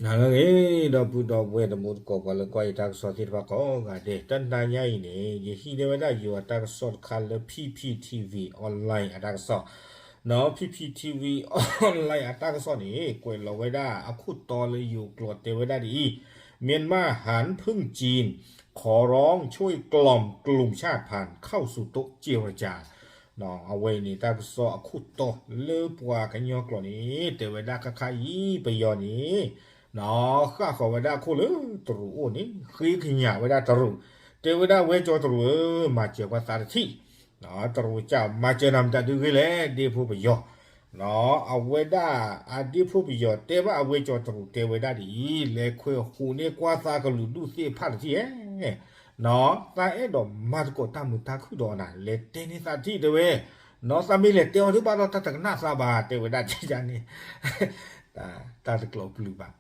နၤလၢအဂ့ၤ ဒီပုၢ်ဒီဝဲၢ်တံၤသကိး ပှၤလၢကွၢ်ယတၢ်ကစီၣ်သ့ၣ်တဖၣ်ကိးဂၤဒဲး, တနၤညါအံၤန့ၣ် ယဟံးန့ၢ်ဝဲဒၣ်ယိၤအတၢ်ကစီၣ်တခါလၢ P P T V online အတၢ်ကစီၣ်, နီၢ် P P T V online အတၢ်ကစီၣ်န့ၣ် ကွဲးလီၤဝဲဒၣ်အခိၣ်တီလၢယိၤကျိာ်တဲဝဲဒၣ်ဒ်အံၤ, မြန်မာ ဟန်ဖုန်ကျင် ขอร้องช่วยกล่อมกลุ่มชาติพันธุ์เข้าสู่โต๊ะเจรจา အဝဲအံၤန့ၣ် တၢ်ကစီၣ်အခိၣ်တီလၢပှၤကညီကျိာ်န့ၣ် တဲဝဲဒၣ်ခါခါအံၤ ပယီၤန့ၣ် ဃၣ်ဃီၤဝဲဒၣ်အခိၣ်လၢတရူးအိၣ်န့ၣ် ဃ့ကညးဝဲဒၣ်တရူး, တဲဝဲဒၣ်ဝဲကၠီၤတရူးဧၢ မၤစၢၤပှၤသးတထံၣ်, တရူးကမၤစၢၤနၤမတၤဒုဂ့ၤလဲၣ် ဒ့ဖိပယီၤ အဝဲဒၣ်အဒ့ဖိပယီၤတဲဘၣ်အဝဲကၠီၤတရူးတဲဝဲဒၣ်ဒ်အံၤ, လဲၤခွဲးဃိးန့ၢ်ကွၢ်သးကလုာ်ဒူၣ်သ့ၣ်တဖၣ်တထံၣ်ဧါ, သးအဲၣ်ဒိးမၤသကိးတၢ်မုာ်တၢ်ခုၣ်ဒီးနၤ လဲၤတဲန့ၢ်သးတထံၣ်တဲဝဲ, နီၢ် သးမ့ၢ်လဲၤတဲအီၤဒုးဘၣ်ဒီးတၢ်တကနၣ်သးဘၣ် တဲဝဲဒၣ်ဒ်န့ၣ် တၢ်တကျိးပျုၤဘၣ်,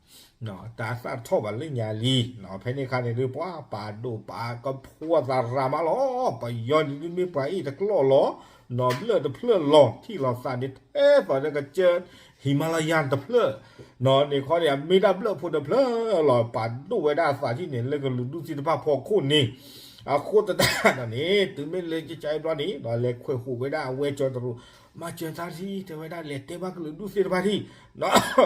တၢ်သၣ်ထီၣ်ဘၣ်လၢညါလံ, ဖဲန့ၣ်အခါန့ၣ်ဒုး ပှၤပာ်ဒိၣ်ပာ်ကဖိသးရၤမးလီၤ, ပယီၤန့ၣ်ဒုးမ့ၢ်ပှၤအံၤတကျီၢ်လီၤ, နီၢ် ဘျၢၣ်တဖျၢၣ်လီၤ ထံၣ်လီၤသးန့ၣ်ထဲသိးလၢကစၢၢ် ဟံမၤလယါတဖျၢၣ်, နီၢ် န့ၣ်ခီန့ၣ် အမ့ၢ်ဒၣ်ဘျၢၣ်ဖိတဖျၢၣ်လီၤ, ပာ်ဒိၣ်ဝဲဒၣ်အသးထံၣ်န့ၣ် လၢကလုာ်ဒူၣ်သ့ၣ်တဖၣ်ဖီခိၣ်န့ၣ်, အဃိသတးဒီးန့ၣ် တုၤမ့ၢ်လၢကစၢ်အံၤဘျီန့ၣ် ဒီးလဲၤခွဲးဃိးဝဲဒၣ်အဝဲကၠီၤတရူး, မၤစၢၤသးတထံၣ် တဲဝဲဒၣ် လဲၤတဲဘၣ်ကလုာ်ဒူၣ်သ့ၣ်တဖၣ်ထံၣ်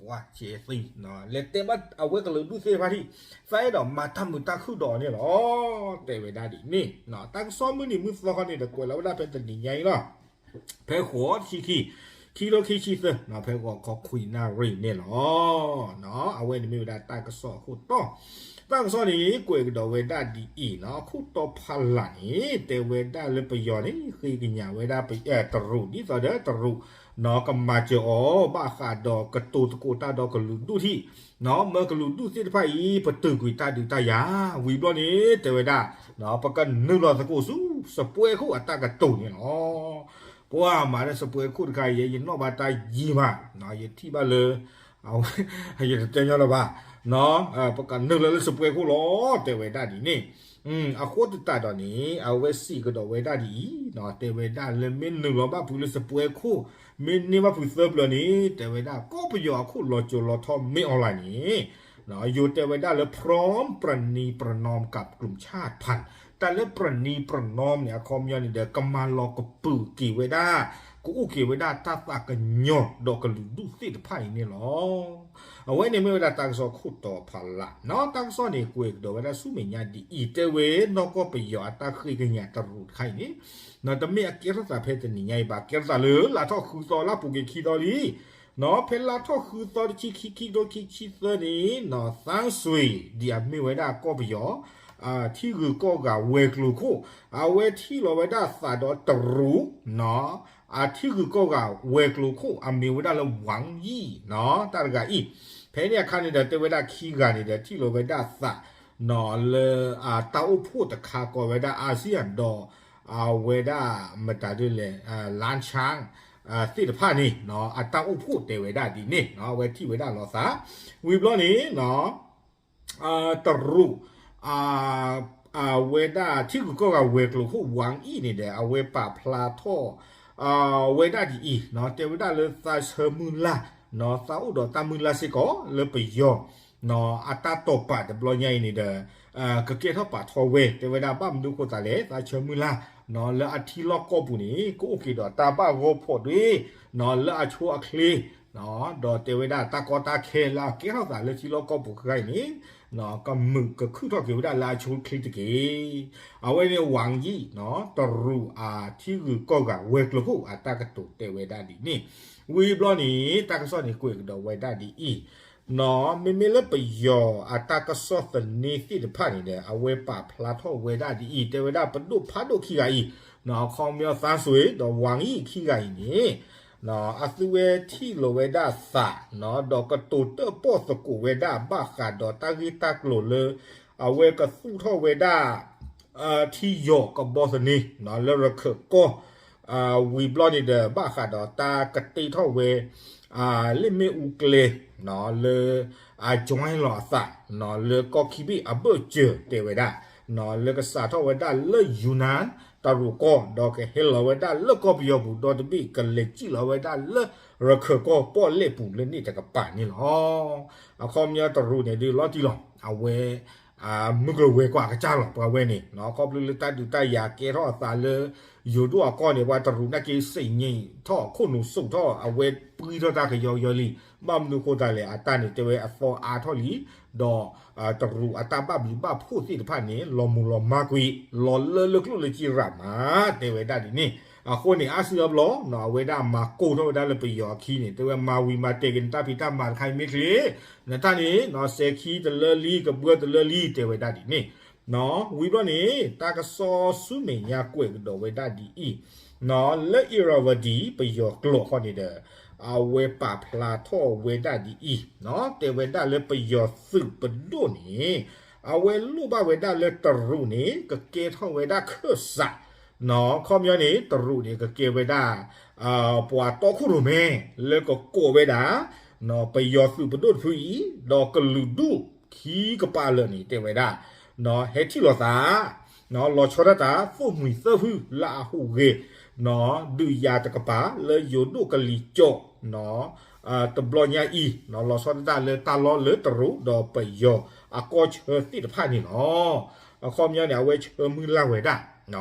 ပှၤကဲသံ, လဲၤတဲဘၣ်အဝဲကလုာ်ဒူၣ်သ့ၣ်တဖၣ်ထံၣ်, သးအဲၣ်ဒိးမၤတၢ်မုာ်တၢ်ခုၣ်ဒီးအီၤန့ၣ်လီၤ, တဲဝဲဒၣ်ဒ်န့ၣ်, တၢ်ကစီၣ်မုၢ်နံၤမုၢ်သီခီန့ၣ်ဒီး ကွဲးလီၤဝဲဒၣ်ဖဲတနံၤညါအံၤလီၤ, ဖဲဃိးဆံခံ, ခံကထိခံဆံသၢ, ဖဲဂီၤခီခွံနၣ်ရံၣ်န့ၣ်လီၤ. အဝဲန့ၣ်မ့ၢ်ဝဲဒၣ်တၢ်ကစီၣ်အခိၣ်တီ, တၢ်ကစီၣ်န့ၣ် ကွဲးကဒီးဝဲဒၣ်ဒ်အံၤ, အခိၣ်တီဖးလၢ်န့ၣ် တဲဝဲဒၣ်လၢပယီၤန့ၣ် ဃ့ကညးဝဲဒၣ်တရူး ဒ်သိးဒီးတရူး နီၢ် ကမၤစၢၤအီၤ ဘၣ်ဃးဒီးကတိၤသကိးတၢ်ဒီးကလုာ်ဒူၣ်ထံၣ်, နီၢ် မၢကလုာ်ဒူၣ်သ့ၣ်တဖၣ်အံၤ ပတုာ်ကွံာ်တၢ်ဒုးတၢ်ယၤ, ဝံၤဘျီန့ၣ် တဲဝဲဒၣ် ပကနုာ်လီၤသကိးဆူ စပွဲခိၣ်အတၢ်ကတိၤန့ၣ်လီၤ. ပှၤမၤလၢစပွဲခိၣ်တခါအံၤ ယနီၣ်ဘၣ်တၢ်ယံာ်မး, ယထံၣ်ဘၣ်လၢ ယတတဲညီလၢၤဘၣ်, ပကနုာ်လီၤလၢစပွဲခိၣ်လီၤ တဲဝဲဒၣ်ဒ်န့ၣ်, အဃိသတးဒီးန့ၣ် အဝဲစံးကဒီးဝဲဒၣ်ဒ်အံၤ, တဲဝဲဒၣ်လၢမ့ၢ်နုာ်လီၤဘၣ်ဖုးလၢစပွဲခိၣ် မ့ၢ်န့ၢ်ဘၣ်ဖုးသၢပျၢၤန့ၣ် တဲဝဲဒၣ်ကီၢ်ပယီၤအခိၣ်လီၤစိၤလီၤထီမ့ၢ်အီၤလၢ်န့ၣ်, ယိၤတဲဝဲဒၣ်လၢ พร้อมประนีประนอมกับกลุ่มชาติพันธุ์, တၢ်လၢ ประนีประนอม န့ၣ် အခီပညီန့ၣ်ဒီး ကမၤလီၤကပုာ်က့ၤဝဲဒၣ်, ကအိၣ်က့ၤဝဲဒၣ်တၢ်သးကညီၤဒီးကလုာ်ဒူၣ်သ့ၣ်တဖၣ်အံၤန့ၣ်လီၤ. အဝဲန့ၣ်မ့ၢ်ဝဲဒၣ်တၢ်ကစီၣ်ခိၣ်တီဖးလၢ်, တၢ်ကစီၣ်န့ၣ် ကွဲးကဒီးဝဲဒၣ်ဆူမဲာ်ညါဒ်အံၤ, တဲဝဲနီၢ်ကီၢ်ပယီၤအတၢ်ဃ့ကညးတရူးတခါအံၤန့ၣ်, တမ့ၢ်အကဲထီၣ်သးဖဲတနံၤညါအံၤဘၣ်, ကဲထီၣ်သးလၢလါထီၣ်ဃုသီလၢအပူၤကွံာ်ခံသီလံ ဖဲလါထီၣ်ဃုသီတဆံခံ ခံကထိခံဆံသၢန့ၣ်, သန်းဆွေ ဒ်အမ့ၢ်ဝဲဒၣ်ကီၢ်ပယီၤ ထံဂုၤကီၢ်ဂၤဝဲၤကျိၤခိၣ်, အဝဲထံၣ်လီၤဝဲဒၣ်သးဒီးတရူး အထံဂုၤကီၢ်ဂၤဝဲၤကျိၤခိၣ် အမ့ၢ်ဝဲဒၣ်လၢ Wang Yi တၢ်တဂၤအံၤ, ဖဲန့ၣ်အခါန့ၣ်ဒီး တဲဝဲဒၣ်ခံဂၤန့ၣ်ဒီး ထံၣ်လီၤဝဲဒၣ်သး လၢအတၢ်အိၣ်ဖှိၣ်တခါကိးဝဲဒၣ် ASEAN ဒီး အဝဲဒၣ်မတၤဒ်လဲၣ် လါဆၣ် သ့ၣ်တဖၣ်န့ၣ် အတၢ်အိၣ်ဖှိၣ်တဲဝဲဒၣ်ဒ်န့ၣ် အဝဲထံၣ်ဝဲဒၣ်လီၤသး, ဝံၤဘျီန့ၣ် တရူး အဝဲဒၣ်ထံဂုၤကီၢ်ဂၤဝဲၤကျိၤခိၣ် Wang Yi န့ၣ်ဒီး အဝဲပာ်ဖျါထီၣ် ဝဲဒၣ်ဒ်အံၤ, တဲဝဲဒၣ်လၢသးဆၢမုၢ်လၢ်, သးအိၣ်ဒီးတၢ်မုၢ်လၢ်စ့ၢ်ကီးလၢပယီၤ အတၢ်တိာ်ပာ်တဘျီညါအံၤန့ၣ်ဒီး ကကဲထီၣ်ပာ်ထီၣ်ဝဲ တဲဝဲဒၣ်ဘၣ်မနုၤဃိသးလဲၣ် သးဆၢမုၢ်လၢ် လၢအထံလီၢ်ကီၢ်ပူၤန့ၣ် ကအိၣ်က့ၤဒီးတၢ်ဘၣ်ဂီၢ်ဖီၣ်ဒ့ လၢအဆိအချ့ ဒီးတဲဝဲဒၣ်တၢ်ကီတၢ်ခဲလၢအကဲထီၣ်သးလၢထံလီၢ်ကီၢ်ပူၤခဲအံၤန့ၣ် ကမုာ်ကခုၣ်ထီၣ်က့ၤဝဲဒၣ်လၢအဆိအချ့တက့ၢ်. အဝဲန့ၣ် Wang Yi တရူးအထံဂုၤကီၢ်ဂၤဝဲၤကျိၤခိၣ်အတၢ်ကတိၤတဲဝဲဒၣ်ဒ်န့ၣ်, ဝံၤဘျီန့ၣ် တၢ်ကစီၣ်န့ၣ်ကွဲးကဒီးဝဲဒၣ်ဒ်အံၤ, မ့မ့ၢ်လၢပယီၤအတၢ်ကစီၣ်သန့သ့ၣ်တဖၣ်န့ၣ်ဒီး အဝဲပာ်ဖျါထီၣ်ဝဲဒၣ်ဒ်အံၤ, တဲဝဲဒၣ်ပဒိၣ်ဖးဒိၣ်ခံဂၤအံၤ ခီပညီ သန်းဆွေ ဒီး Wang Yi ခံဂၤအံၤန့ၣ် အသုဝဲထံၣ်လီၤဝဲဒၣ်သး ဒီးကတိၤတၢၣ်ပီၣ်သကိးဝဲဒၣ်ဘၣ်ဃးဒီးတၢ်ဂ့ၢ်တၢ်ကျိၤလၢ အဝဲကသူၣ်ထီၣ်ဝဲဒၣ် ထံယီၤကဘီသန့ လၢရခၢၣ်ကီၢ် ဝံၤဘျီန့ၣ်ဒီး ဘၣ်ဃးဒီးတၢ်ကတ့ထီၣ်ဝဲ လ့ၣ်မ့ၣ်အူကျဲ လၢအ join လီၤအသး လၢကီၢ်ခံဘ့ၣ်အဘၢၣ်စၢၤတဲဝဲဒၣ် လၢကစးထီၣ်ဝဲဒၣ်လၢ ယူနန် တရူးကီၢ် ဒီးကဟဲလီၤဝဲဒၣ်လၢကီၢ်ပယီၤပူၤ ဒီတဘ့ၣ်ကလဲၤစံၣ်လီၤဝဲဒၣ်လၢ ရခၢၣ်ကီၢ်ပီၣ်လဲၣ်ပူၤလၢန့ၣ်တကပၤန့ၣ်လီၤ. အခီပညီတရူးန့ၣ်ဒုးလီၤတံၢ်လီၤ. အဝဲ မုၢ်ကျိၤဝဲၤကွာ်အကစၢ်လီၤ ပှၤဝဲန့ၣ် ခီဖျိလၢတၢ်ဒုးတၢ်ယၤကဲထီၣ်အသးလၢ ယိၤဒိၣ်အကီၢ်န့ၣ် ပှၤတရူးနာ်က့စံးန့ၣ်ထီၣ် ခိၣ်နူာ်စိးထီၣ် အဝဲပှံထီၣ်တၢ်ကယီကယီလံ. ဘၣ်မနုၤဃိသတးလဲၣ် အတၢ်န့ၣ်တဲဝဲအသီအါထီၣ်လံ ဒီး တရူးအတၢ်ဘၣ်ဘျုးဘၣ်ဖှိၣ်သ့ၣ်တဖၣ်န့ၣ် လီၤမူၤလီၤမၢ်ကွံာ် လီၤလၢလၢကျိၣ်လၢစံးရၣ်မး တဲဝဲဒၣ်ဒ်န့ၣ်. အဃိန့ၣ် အါစုအါဘျီ အဝဲဒၣ်မၤကိၢ်ထီၣ်ဝဲဒၣ်လၢပယီၤအခံန့ၣ် တဲဝဲမၤဝံၤမၤတဲာ်က့ၤနတၢ်ဖံးတၢ်မၤတခါအံၤမ့ၢ်ချ့ နတၢ်န့ၣ် စဲၤခံတလၢလံ ကဘှၢတလၢလံ တဲဝဲဒၣ်ဒ်န့ၣ်. ဝံၤဘျီန့ၣ် တၢ်ကစီၣ်ဆူမဲာ်ညါကွဲးကဒီးဝဲဒၣ်ဒ်အံၤ လၢ Irrawaddy ပယီၤကျိာ်ဃီန့ၣ်ဒီး အဝဲပာ်ဖျါထီၣ်ဝဲဒၣ်ဒ်အံၤ တဲဝဲဒၣ်လၢပယီၤသုးပဒိၣ်န့ၣ် အဝဲလိၣ်ဘၣ်ဝဲဒၣ်လၢတရူးန့ၣ် ကကဲထီၣ်ဝဲဒၣ်ခၢၣ်စး ခီပညီန့ၣ် တရူးန့ၣ် ကကဲဝဲဒၣ် ပှၤတီခိၣ်ရိၣ်မဲ လၢကကိးဝဲဒၣ် ပယီၤသုးပဒိၣ်တဖုအံၤ ဒီးကလုာ်ဒူၣ်ခံကပၤလၢာ်န့ၣ် တဲဝဲဒၣ် ဟဲထံၣ်လိာ်သး လီၤဆီဒၣ်တၢ် သိၣ်မှံၤသၢဖုလၢအဟူးဂဲၤ ဒုးယၤတကပၤ လၢယိၤဒိၣ်ကလံၤကၠီၣ် တဘျီညါအံၤ လီၤဆီဒၣ်တၢ်လၢတၢ်လီၢ်လၢတရူးဒီးပယီၤအကီၢ်ဆၢသ့ၣ်တဖၣ်န့ၣ်လီၤ. အခီပညီန့ၣ် အဝဲဆၢမုၢ်လၢ်ဝဲဒၣ်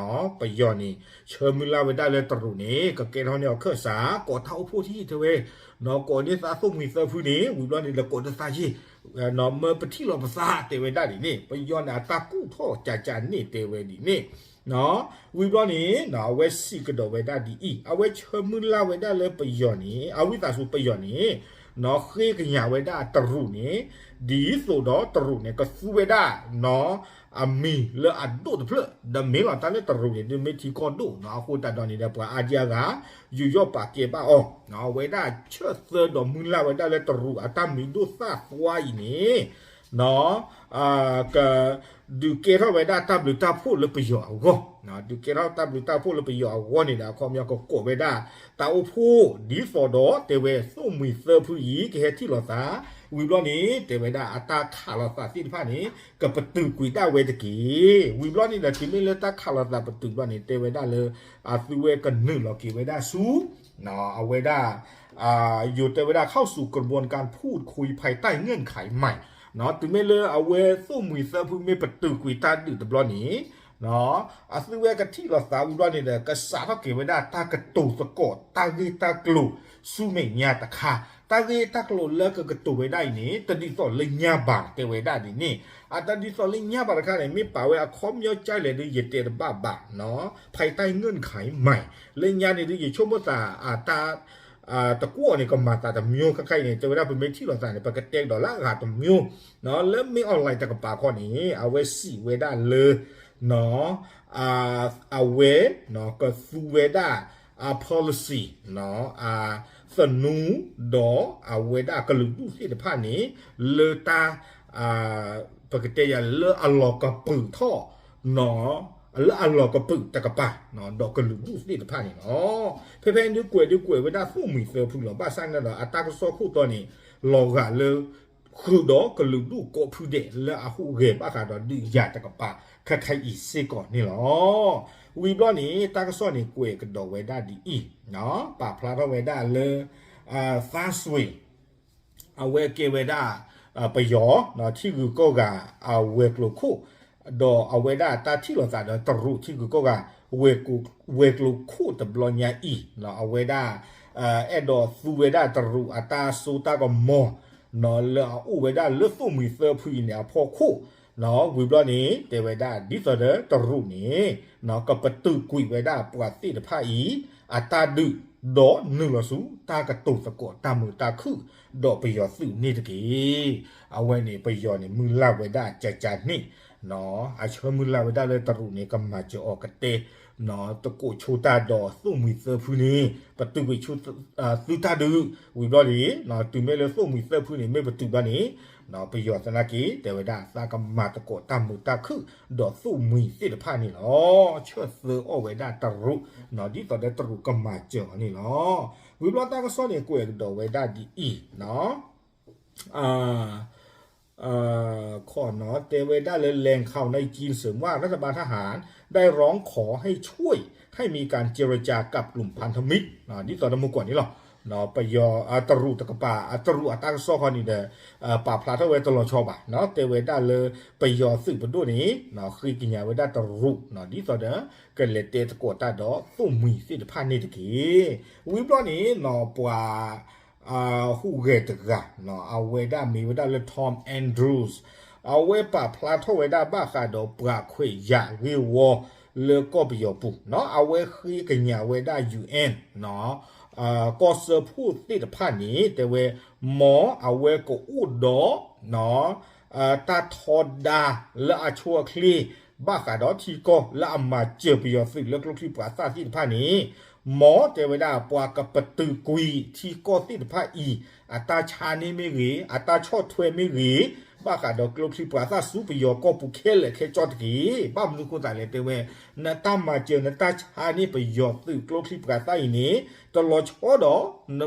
ပယီၤန့ၣ် ဆၢမုၢ်လၢ်ဝဲဒၣ်လၢတရူးန့ၣ် ကကဲထီၣ်န့ၢ်အီၤခၢၣ်စး ကိးတၢ်အိၣ်ဖှိၣ်ထံၣ်တဲဝဲ ကိးန့ၢ်သးသိၣ်မှံၤသၢဖုန့ၣ် ဝံၤဘျီန့ၣ်ဒီးကိးတသးယ့ၢ် မၢပထံၣ်လိာ်ပသးတဲဝဲဒၣ်ဒ်န့ၣ် ပယီၤန့ၣ် အတၢ်ကူၣ်ထီၣ်ကးကးန့ၣ်တဲဝဲဒ်န့ၣ် ဝံၤဘျီန့ၣ် အဝဲစံးကဒီးဝဲဒၣ်ဒ်အံၤ အဝဲဆၢမုၢ်လၢ်ဝဲဒၣ်လၢပယီၤန့ၣ် အဝံသးစူၤပယီၤန့ၣ် ဃ့ကညးဝဲဒၣ်တရူးန့ၣ် ဒ်သိးဒီးတရူးန့ၣ် ကသူဝဲဒၣ် အမံၤလၢအဒိၣ်တဖျၢၣ် ဒီးမ့ၢ်လီၤတၢ်လၢတရူးန့ၣ် ဒုးမ့ၢ်ထံကီၢ်ဒိၣ်နီၤ အဃိသတးဒီးန့ၣ်ဒီး ပှၤအါဒံအါဂၤ ယူးယီၣ်ပာ်ကဲဘၣ်အီၤ အဝဲဒၣ်ဆၢသၢဒီးမုၢ်လၢ်ဝဲဒၣ်လၢတရူးအတၢ်မံၤဒိၣ်သၣ်သွါအံၤန့ၣ် က ဒုးကဲထီၣ်ဝဲဒၣ်တၢ်ဘျုးတၢ်ဖှိၣ်လၢပယီၤအဂီၢ်, ဒုးကဲထီၣ်တၢ်ဘျုးတၢ်ဖှိၣ်လၢပယီၤအဂီၢ်န့ၣ်ဒီး အခီပညီကကိးဝဲဒၣ် တၢ်အိၣ်ဖှိၣ် ဒ်သိးဒီးတဲဝဲ သိၣ်မှံၤသၢဖုအံၤ ကဟဲထံၣ်လိာ်သး, ဝံၤဘျီန့ၣ် တဲဝဲဒၣ်အတၢ်ခးလိာ်သးသ့ၣ်တဖၣ်န့ၣ် ကပတုာ်ကွံာ်ဒၣ်ဝဲတက့ၢ်. ဝံၤဘျီန့ၣ်ဒီး တုၤမ့ၢ်လၢတၢ်ခးလိာ်သးပတုာ်ဘျီန့ၣ် တဲဝဲဒၣ်လၢ အသုဝဲကနုာ်လီၤက့ၤဝဲဒၣ်ဆူ အဝဲဒၣ် ယိၤတဲဝဲဒၣ် เข้าสู่กระบวนการพูดคุยภายใต้เงื่อนไขใหม่ တုၤမ့ၢ်လၢအဝဲသိၣ်မှံၤသၢဖုမ့ၢ်ပတုာ်ကွံာ်တၢ်ဒုးတဘျီန့ၣ် အသုဝဲကထံၣ်လိာ်သးဝံၤဘျီန့ၣ်ဒီး ကစးထီၣ်က့ၤဝဲဒၣ်တၢ်ကတိၤသကိး တၢ်ဂ့ၢ်တၢ်ကျိၤဆူမဲာ်ညါတခါ, တၢ်ဂ့ၢ်တၢ်ကျိၤလၢကကတိၤဝဲဒၣ်အံၤန့ၣ် တဒ်သိးလၢညါဘၣ် တဲဝဲဒၣ်ဒ်န့ၣ်, အတဒ်သိးလၢညါဘၣ်တခါန့ၣ် မ့ၢ်ပာ်ဝဲအခီပညီကၠဲလဲၣ်ဒီး ယတဲတဘၣ်ဘၣ် ภายใต้เงื่อนไขใหม่ လၢညါန့ၣ်ဒီး ယဆိကမိၣ်သး အတၢ် တကွီၣ်န့ၣ် ကမၤသးတမျိုး ခဲခါအံၤန့ၣ် တဲဝဲဒၣ်ပမ့ၢ်ထံၣ်လိာ်သးန့ၣ် ပကတဲကဒီးလၢအဂၤတမျိုး လၢမ့ၢ် online တကပၤခီန့ၣ် အဝဲစံးဝဲဒၣ်လၢ အဝဲ ကသူဝဲဒၣ် အ policy အသနူ ဒီးအဝဲဒၣ်ကလုာ်ဒူၣ်သ့ၣ်တဖၣ်န့ၣ် လၢတၢ် ပကတဲယၤလၢအလီၤကပုာ်ထီၣ် လၢအလီၤကပုာ်တကပၤ ဒီးကလုာ်ဒူၣ်သ့ၣ်တဖၣ်န့ၣ်လီၤ. ဖဲဖဲဒုးကွဲးဒုးကွဲးဝဲဒၣ်သိၣ်မှံၤသၢဖုလီၤ. ဘၣ်ဆၣ်န့ၣ်ဒီး အတၢ်ကစီၣ်ခိၣ်တီန့ၣ် လီၤဂာ်လၢ ဃုာ်ဒီးကလုာ်ဒူၣ်ကိးဖုဒဲးလၢအဟူးဂဲၤဘၣ်ဃးဒီးဒုးယၤတကပၤ ခဲခါအံၤစ့ၢ်ကီးန့ၣ်လီၤ. ဝံၤဘျီန့ၣ် တၢ်ကစီၣ်န့ၣ်ကွဲးကဒီးဝဲဒၣ်ဒ်အံၤ, ပာ်ဖျါထီၣ်ဝဲဒၣ်လၢ သးစွ့ၤ အဝဲကဲဝဲဒၣ် ပယီၤ ထံဂုၤကီၢ်ဂၤ အဝဲၤကျိၤခိၣ် ဒီးအဝဲဒၣ်တၢ်ထံၣ်လိာ်သးဒီးတရူးထံဂုၤကီၢ်ဂၤ ဝဲၤကျိၤခိၣ်တဘျီညါအံၤ အဝဲဒၣ် အဲၣ်ဒိးသူဝဲဒၣ်တရူးအတၢ်စိတၢ်ကမီၤ လၢအအိၣ်ဝဲဒၣ်လၢသိၣ်မှံၤသၢဖုအံၤန့ၣ်အဖီခိၣ် ဝံၤဘျီန့ၣ် တဲဝဲဒၣ်ဒ်သိးဒီးတရူးန့ၣ် ကပတုာ်ကွံာ်ဝဲဒၣ်ပှၤသ့ၣ်တဖၣ်အံၤ အတၢ်ဒုး ဒီးနုာ်လီၤဆူတၢ်ကတိၤသကိးတၢ်မုာ်တၢ်ခုၣ် ဒီးပယီၤသုးန့ၣ်တက့ၢ်. အဝဲန့ၣ်ပယီၤန့ၣ် မုၢ်လၢ်ဝဲဒၣ်ကကန့ၣ် အဆၢမုၢ်လၢ်ဝဲဒၣ်လၢတရူးန့ၣ် ကမၤစၢၤအီၤကတဲ တကိးဆိတၢ်ဒီးသိၣ်မှံၤသၢဖုန့ၣ် ပတုာ်ကွံာ်ဆူ သုတၢ်ဒုး ဝံၤဘျီန့ၣ် တုၤမ့ၢ်လၢသိၣ်မှံၤသၢဖုန့ၣ် မ့ၢ်ပတုာ်ဘျီန့ၣ် ပယီၤသနာ်က့ တဲဝဲဒၣ်သးကမၤသကိးတၢ်မုာ်တၢ်ခုၣ် ဒီးသိၣ်မှံၤသ့ၣ်တဖၣ်န့ၣ်လီၤ. ဆၢသၢအီၣ်ဝဲဒၣ်တရူး ဒ်သိးဒီးတရူးကမၤစၢၤအီၤန့ၣ်လီၤ. ဝံၤဘျီတၢ်ကစီၣ်န့ၣ် ကွဲးကဒီးဝဲဒၣ်ဒ်အံၤ အ ခီနီၤ တဲဝဲဒၣ်လၢ แหล่งข่าวในจีนเสริมว่ารัฐบาลทหารได้ร้องขอให้ช่วยให้มีการเจรจากับกลุ่มพันธมิตร ဒ်သိးဒီးမုၢ်ကွီၢ်န့ၣ်လီၤ. ပယီၤ တရူးတကပၤ တရူးအတၢ်ကစီၣ်ခီန့ၣ်ဒီး ပာ်ဖျါထီၣ်ဝဲတလီၤဆီဘၣ်နီၤ တဲဝဲဒၣ်လၢ ပယီၤသုးပဒိၣ်န့ၣ် ဃ့ကညးဝဲဒၣ်တရူး ဒ်သိးဒီး ကလဲၤတဲသကိးတၢ်ဒီးသိၣ်မှံၤသ့ၣ်တဖၣ်န့ၣ်တက့ၢ်. ဝံၤဘျီန့ၣ်နီၤ ပှၤ ဟူးဂဲၤတဂၤ အဝဲဒၣ်မ့ၢ်ဝဲဒၣ်လၢ Tom Andrews အဝဲပာ်ဖျါထီၣ်ဝဲဒၣ်ဘၣ်ဃးဒီးပှၤခွဲးယာ်ဂ့ၢ်ဝီလၢကီၢ်ပယီၤပူၤနီၤ အဝဲဃ့ကညးဝဲဒၣ် ယူၣ်အဲၣ် ကီၢ်စၢဖှိၣ်သ့ၣ်တဖၣ်န့ၣ် တဲဝဲ မ်အဝဲကအိၣ်ဒီး တၢ်ထီဒါလၢအဆိအချ့ ဘၣ်ဃးဒီးထံကီၢ်လၢအမၤစၢၤပယီၤသုးလၢကျိချံပှၤသၣ်သ့ၣ်တဖၣ်န့ၣ် မ်တဲဝဲဒၣ်ပှၤကပတုာ်ကွံာ်ထံကီၢ်သ့ၣ်တဖၣ်အံၤ အတၢ်ဆါန့ၢ်မ့ၢ်ဂ့ၤ အတၢ်ဆီၣ်ထွဲမ့ၢ်ဂ့ၤ ဘၣ်ဃးဒီးကျိချံပှၤသၣ်ဆူပယီၤကီၢ်ပူၤခဲလၢာ်ခဲဆ့တက့ၢ်. ဘၣ်မနုၤဃိသးလဲၣ်တဲဝဲ နတၢ်မၤစၢၤနတၢ်ဆါန့ၢ်ပယီၤသုးကျိချံပှၤသၣ်အံၤန့ၣ် တလီၤဆီဒီး န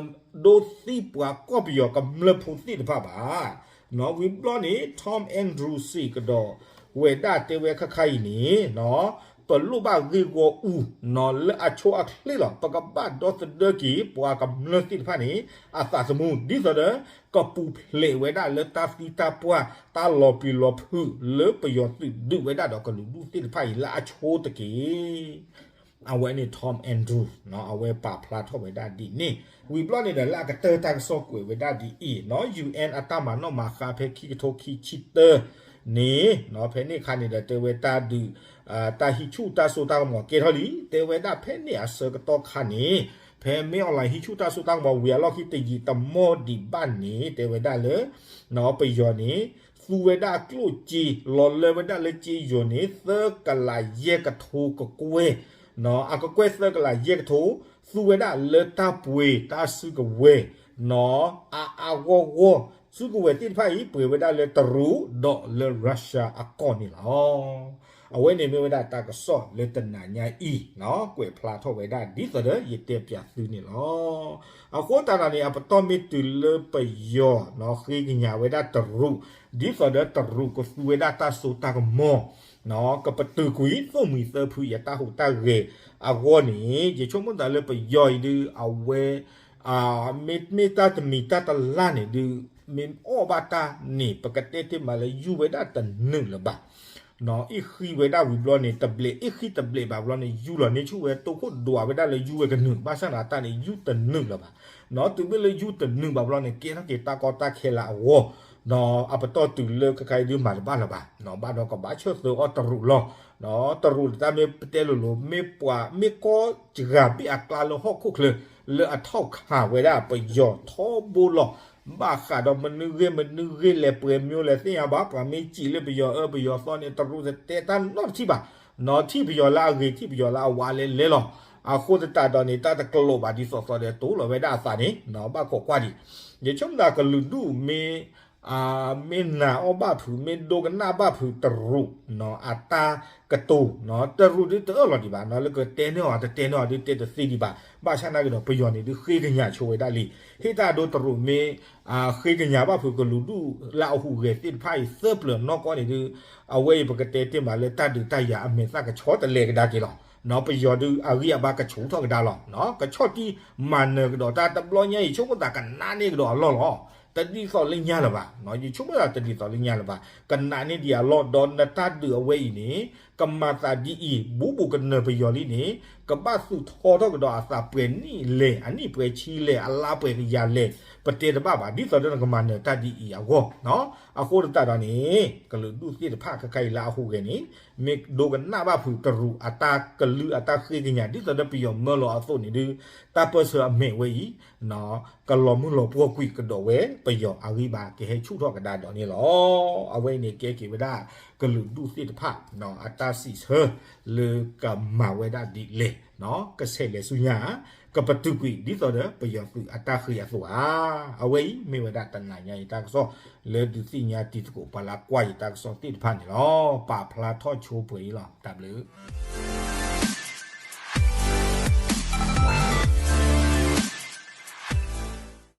ဒိသံပှၤကီၢ်ပယီၤကမျၢၢ်ဖိသ့ၣ်တဖၣ်ဘၣ်. ဝံၤဘျီန့ၣ် Tom Andrews စံးကဒီးဝဲဒၣ်တဲဝဲခါခါအံၤန့ၣ် ပလိၣ်ဘၣ်ဂ့ၢ်ဂီၢ်အူနီၤ လၢအဆိအချ့လီၤ. ပကဘၣ်ဒီသဒၢက့ၤပှၤကမျၢၢ်သ့ၣ်တဖၣ်န့ၣ် အသးသမူ ဒ်သိးဒီး ကပူၤဖျဲးဝဲဒၣ်လၢတၢ်သံတၢ်ပှၢ် တၢ်လီၤပျံၤလီၤဖုးလၢပယီၤသုးဒုးဝဲဒၣ်ဒီးကလုာ်ဒူၣ်သ့ၣ်တဖၣ်အံၤလၢအဆိတက့ၢ်. အဝဲန့ၣ် Tom Andrews အဝဲပာ်ဖျါထီၣ်ဝဲဒၣ်ဒ်န့ၣ် ဝံၤဘျီန့ၣ်ဒီး လၢအကတၢၢ်တၢ်ကစီၣ်ကွဲးဝဲဒၣ်ဒ်အံၤနီၤ ယူၣ်အဲၣ် အတၢ်မၤနီၣ်မၤဃါဖဲခံကထိခံဆံတၢန့ၣ် ဖဲန့ၣ်အခါန့ၣ်ဒီးတဲဝဲတၢ်ဒုး တၢ်ဟံးဆူၣ်တၢ်စိတၢ်ကမီၤကဲထီၣ်လံ တဲဝဲဒၣ်ဖဲန့ၣ်အဆၢကတီၢ်ခါန့ၣ် ဖဲမ့ၢ်အီၣ်လဲၣ်ဟံးဆူၣ်တၢ်စိတၢ်ကမီၤဝံၤအလီၢ်ခံတယံာ်တမီၢ်ဒံးဘၣ်န့ၣ် တဲဝဲဒၣ်လၢ ပယီၤန့ၣ် သူဝဲဒၣ်ကျိၣ်စ့ လီၤလၢဝဲဒၣ်လၢစ့ယိၤန့ၣ် သၢကလးယဲၢ်ကထိကကွဲၢ် အကကွဲၢ်သၢကလးယဲၢ်ကထိ သူဝဲဒၣ်လၢတၢ်ပှ့ၤတၢ်စုကဝဲၤ အါအါဂီၢ်ဂီၢ် စုကဝဲၤသ့ၣ်တဖၣ်အံၤ ပှ့ၤဝဲဒၣ်လၢတရူးဒီးလၢ Russia အကီၢ်န့ၣ်လီၤ. အဝဲန့ၣ်မ့ၢ်ဝဲဒၣ်တၢ်ကစီၣ်လၢတနၤညါအံၤ ကွဲးဖျါထီၣ်ဝဲဒၣ်ဒ်သိးဒီးယတဲပၠးသုန့ၣ်လီၤ. အဃိသတးဒီးန့ၣ် အပတီၢ်မ့ၢ်တုၤလၢပယီၤ ဃ့ကညးဝဲဒၣ်တရူး ဒ်သိးဒီးတရူးကသူဝဲဒၣ်တၢ်စိတၢ်ကမီၤ ကပတုာ်ကွံာ်သိၣ်မှံၤသၢဖုအံၤအတၢ်ဟူးတၢ်ဂဲၤအဂီၢ်န့ၣ် ယဆိကမိၣ်သးလၢပယီၤအံၤဒုး အဝဲ မ့ၢ်တၢ်တမံၤတၢ်တလၢ်န့ၣ်ဒုး မ့ၢ်အီၣ်ဘၣ်တၢ်န့ၣ် ပကတဲတ့ၢ်မးလၢယူၢ်ဝဲဒၣ်တနုာ်လၢၤဘၣ် အ့ၣ်ဃံဝဲဒၣ်ဝံၤဘျီန့ၣ် တဘျဲး အ့ၣ်ဃံတဘျဲးဘၣ်ဘျီန့ၣ် ယူၢ်လီၤန့ၢ်ဆူၣ်ဝဲတိခိၣ်ဒွးဝဲဒၣ်လၢယူၢ်ဝဲကနုာ် ဘၣ်ဆၣ်န့ၣ်တၢ်န့ၣ် ယူၢ်တနုာ်လၢၤဘၣ်. တုၤမ့ၢ်လၢယူၢ်တနုာ်ဘၣ်ဘျီန့ၣ် ကဲထီၣ်က့ၤတၢ်ကီတၢ်ခဲလၢအဂီၢ် အပတီၢ်တုၤလၢခဲခါအံၤဒုးမၤတဘၣ်လၢၤဘၣ် ဘၣ်ဒီးကဘၣ်ဆၢၣ်သၢအီၣ်တရူးလီၤ. တရူးတၢ်မ့ၢ်ပတဲလိၤလိၤ မ့ၢ်ပှၤ မ့ၢ်ကီၢ်စှၤဘ့ၣ်အကျါလၢဟီၣ်ခိၣ်ချၢ လၢအထီၣ်ခးဝဲဒၣ်ပယီၤထီဘိလီၤ. ဘၣ်ဃးဒီးမနုၤဂ့ၢ်မနုၤဂ့ၢ်လဲၣ် ပှဲၤမၠိလဲၣ်သ့ၣ်ညါဘၣ် ပှၤမ့ၢ်စံးလၢပယီၤအၢပယီၤသီန့ၣ် တရူးတတဲတၢ်နီတထံၣ်ဘၣ် နီၤ ထံၣ်ပယီၤလၢအဂ့ၤ ထံၣ်ပယီၤလၢအဝါလဲလဲလီၤ. အဃိသတးဒီးန့ၣ် တၢ်တကျိၤဘၣ်ဒ်သိးသိးဒီး တိၢ်လီၤဝဲဒၣ်အသးန့ၣ် ဘၣ်ခိးကွၢ်ဒံး ယဆိကမိၣ်သးကလုာ်ဒူၣ်မ့ၢ် မ့ၢ်နာ်အီၣ်ဘၣ်ဖုး မ့ၢ်ဒိကနၣ်ဘၣ်ဖုးတရူး အတၢ်ကတိၤ တရူးဒုးတအၢၣ်လီၤဒံးဘၣ် လၢကတဲန့ၢ်အီၤ တတဲန့ၢ်အီၤဒုးတဲတသ့ဒံးဘၣ် ဘၣ်ဆၣ်နာ်က့ၤဒီး ပယီၤန့ၣ်ဒုးဃ့ကညးဆိဝဲဒၣ်လံ ဟ့ၣ်တၢ်ဒိတရူးမ့ၢ် ဃ့ကညးဘၣ်ဖုးကလုာ်ဒူၣ်လၢအဟူးဂဲၤသ့ၣ်တဖၣ်အံၤ သၢပျၢၤနီၢ်ကီၢ်န့ၣ်ဒုး အဝဲအံၤပကတဲတ့ၢ်မးလၢတၢ်ဒုးတၢ်ယၤအမဲာ်သၣ်ကဆှီတလဲကဒါက့ၤလီၤ. ပယီၤဒုးအဂံၢ်အဘါကဆူၣ်ထီၣ်ကဒါလီၤ. ကဆီၣ်တံၢ်မၤနၢၤကဒီးတၢ်တဘျီညါအံၤ ဆိကမိၣ်သးကနးန့ၢ်ကဒီးအလီၢ်လီၤ. တဒ်သိးလၢညါလၢၤဘၣ်. ယဆိကမိၣ်သးတဒ်သိးလၢညါလၢၤဘၣ်. ကနးန့ၢ်ဒံးအလီၢ် ဒီးနတၢ်ဒုးအဝဲအံၤန့ၣ် ကမၤသးဒ်အံၤ ဘူးဘူးကနၢၤပယီၤလံန့ၣ် ကဘၣ်သူၣ်ထီထီၣ်ကဒီးအသးပှဲၤနံၣ်လဲၣ် အနံၣ်ပှဲၤဆံလဲၣ် အလါပှဲၤကယၤလဲၣ် ပတဲတဘၣ်ဘၣ် ဒ်သိးဒီးနကမၤနၢၤတၢ်ဒ်အံၤအဂီၢ် အဃိသတးဒီးန့ၣ် ကလုာ်ဒူၣ်သ့ၣ်တဖၣ်ခဲခါအံၤလၢအဟူးဂဲၤန့ၣ် မ့ၢ်ဒိကနၣ်ဘၣ်ဖုးတရူးအတၢ်ကလုၢ်အတၢ်ဃ့ကညး ဒ်သိးဒီးပယီၤမၢလီၤအသိးန့ၣ်ဒုး တၢ်ပၢၢ်ဆၢအမဲာ်ဝဲအံၤ ကလီၤမုၢ်လီၤပှီၢ်ကွံာ်ကဒီးဝဲ ပယီၤအဂံၢ်ဘါကဟဲဆူၣ်ထီၣ်ကဒါဒီးန့ၣ်လီၤ. အဝဲအံၤန့ၣ်ကဲက့ၤဝဲဒၣ် ကလုာ်ဒူၣ်သ့ၣ်တဖၣ် အတၢ်စံးဆၢ လၢကမၤဝဲဒၣ်ဒ်လဲၣ် ကဆဲးလဲၤဆူညါ ကပတုာ်ကွံာ် ဒ်သိးဒီးပယီၤသုးအတၢ်ဃ့အသိးဧါ. အဝဲအံၤမ့ၢ်ဝဲဒၣ်တနၤညါအံၤတၢ်ကစီၣ် လၢဒုးသ့ၣ်ညါတံၤသကိးပှၤလၢကွၢ်ယတၢ်ကစီၣ်သ့ၣ်တဖၣ်န့ၣ်လီၤ. ပာ်ဖျါထီၣ်ဆိပှဲၤအံၤလီၤ. တၢ်ဘျုး